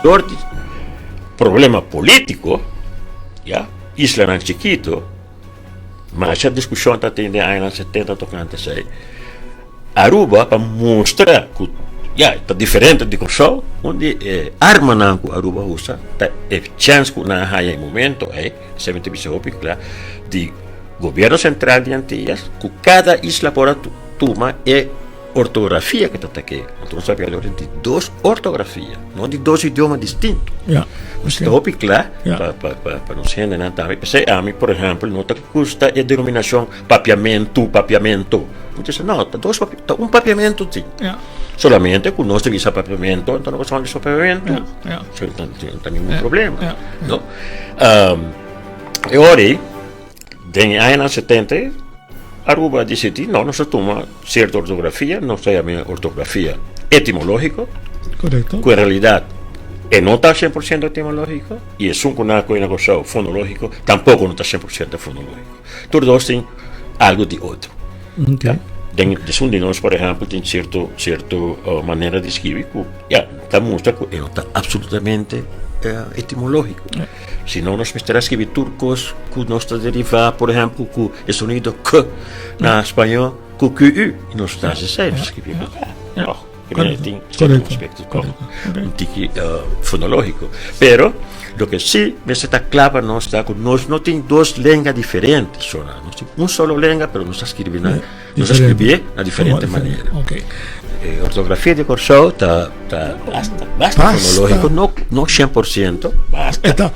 Dor di problema politico, ya, islanan chikito, masha discusion ta tin den añanan 70 tocante esei. Aruba pa mustra cu ya ta diferente di Kòrsou, un di e armanan cu Aruba usa ta e chens cu nan a haya e momento ei, esei mi ta bisa hopi cla, di Gobierno Central di Antillas cu cada isla por a tuma e ortografia cu ta ta ke. Anto nos ta papia alor di dos ortografia, no di dos idioma distinto. Nos ta hopi cla pa nos hendenan tambe. P'esei ami, por ehempel, no ta gusta e denominacion Papiamentu, papiamento. Mi ta bisa, no, ta dos papi, ta un papiamentu tin. Ja. Solamente ku nos ta bisa papiamento, anto nos ta bisa papiamentu. Ja, ja. So, no ta ningun Ja, problema. ja, ja. No? E ora ei, den e añanan 70, Aruba a disidí, no, nos ta tuma sierto ortografia, nos ta yama e ortografia etimológiko. Korekto. Ku en realidat e no ta 100% etimológiko, i esun ku nan a kohe na Kòrsou fonológiko, tampoko no ta 100% fonológiko. Tur dos tin algo di otro. Okay. Den esun di nos, por ehempel, tin cierto, cierto uh, manera di skibi ku ya, ta mustra ku e no ta absolutamente uh, etimológico. Ja. Si no, nos mester a skibi tur kos ku nos ta deriva, por ehempel, ku e sonido k na spañó ku qu, i nos ta hasi esei, nos skibi ku k. Ja. No, que mira, tin cierto aspecto toch un tiki uh, fonológico. Pero, loke sí mester ta kla pa nos ta ku nos no tin dos lenga diferente, sona. Nos tin un solo lenga, pero nos ta skirbi na, nos ta skirbié na diferente manera. Okay. Eh, ortografia di Kòrsou ta, ta basta, basta Basta. fonológiko, no, no 100%, basta. E ta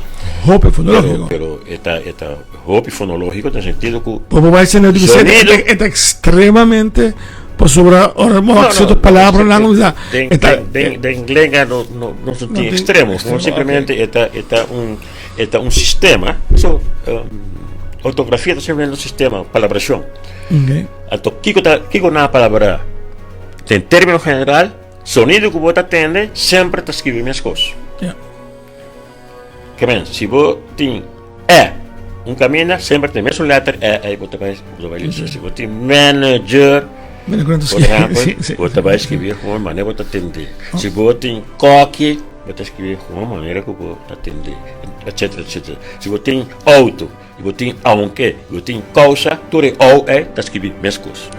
hopi fonológiko. Pero, pero e ta, e ta hopi fonológiko den sentido ku Bo bai sende di Sonido. e ta ekstremamente pasobra ora mo No, no, cierto palabranan usa Den, e ta den, den, den lenga no, no, no tin No tin extremos, no extremo, simplemente e ta un sistema. So, ortografia ta simplemente un sistema, palabracion. Okay. Anto kiko ta kiko na palabra? Den término general, sonido ku bo ta tende semper ta skibi meskos. Ja. Ke men, si bo tin E un kaminda, semper tin mesun letter E ei bo ta bai bo ta bai lesa. Si bo tin manager, por ehèmpel, bo ta bai skibi gewoon manera bo ta tende. Si bo tin kòki, bo ta skibi gewoon manera ku bo ta tende, etcetera, etcetera. Si bo tin outo, i bo tin aunke, i bo tin kousa, tur e ou ei ta skibi meskos.